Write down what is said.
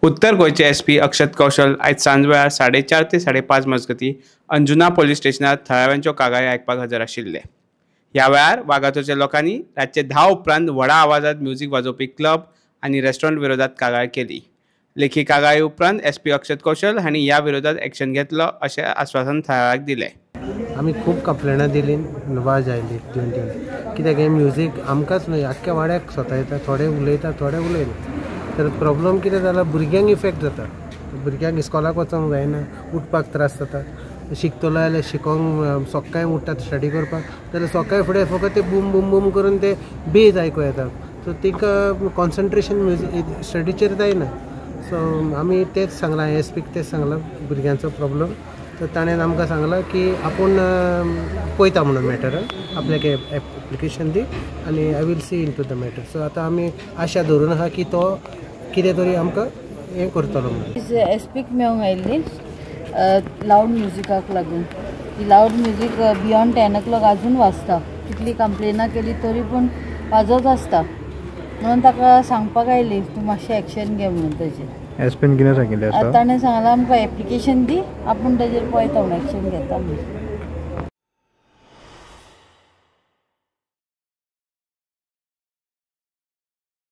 उत्तर गोंयचे एसपी अक्षत कौशल आयज सांजवेळार 4:30 ते 5:30 मजगतीं अंजुना पोलीस स्टेशनार थळाव्यांच्यो कागाळी आयकपाक हजर आशिल्ले. ह्या वेळार वागातोरच्या लोकांनी रातचे 10 उपरांत व्हडा आवाजात म्युझिक वाजोवपी क्लब आनी रेस्टॉरंट विरोधात कागाळ केली. लेखी कागाळी उपरांत एसपी अक्षत कौशल हांणी ह्या विरोधात एक्शन घेतलो अशें आस्वासन थळाव्यांक दिलें. आमी खूब कंप्लेनां दिली, वाज आयली दिवन दिवन, कित्याक हें म्युजीक आमकांच न्हय आख्ख्या वाड्याक सतायता. थोडे उलयता, थोडे उलयना. तर प्रॉब्लम कितें जाला, भुरग्यांक इफेक्ट जाता. भुरग्यांक इस्कॉलाक वचोंक जायना, उठपाक त्रास जाता. शिकतलो जाल्यार शिकोंक सकाळीं उठ्ठात स्टडी करपाक, जाल्यार सकाळीं फुडें फकत ते बूम बूम बूम करून ते बेज आयकूं येता. सो तांकां कॉन्सन्ट्रेशन म्युजीक स्टडीचेर जायना. सो आमी तेच सांगलां, एस पीक तेच सांगलां भुरग्यांचो प्रॉब्लम. तर ताणें आमकां सांगलां की आपूण पळयता म्हणून मॅटर, आपल्याक एप्लिकेशन दी आनी I will see into the matter. So आतां आमी आशा धरून आहा की तो कितें तरी आमकां हें करतलो म्हणून. एस पीक मेळूंक आयिल्ली लावड म्युजिकाक लागून. ती लावड म्युजीक बियोंड 10 o'clock आजून वाजता. कितली कंप्लेनां केली तरी पूण वाजत आसता. म्हणून ताका सांगपाक आयली तूं मातशें एक्शन घे म्हणून ताजेर. एस पीन कितें सांगिल्लें आसा? ताणें सांगलां आमकां एप्लिकेशन दी, आपूण ताजेर पळयता म्हणून, एक्शन घेता म्हणून.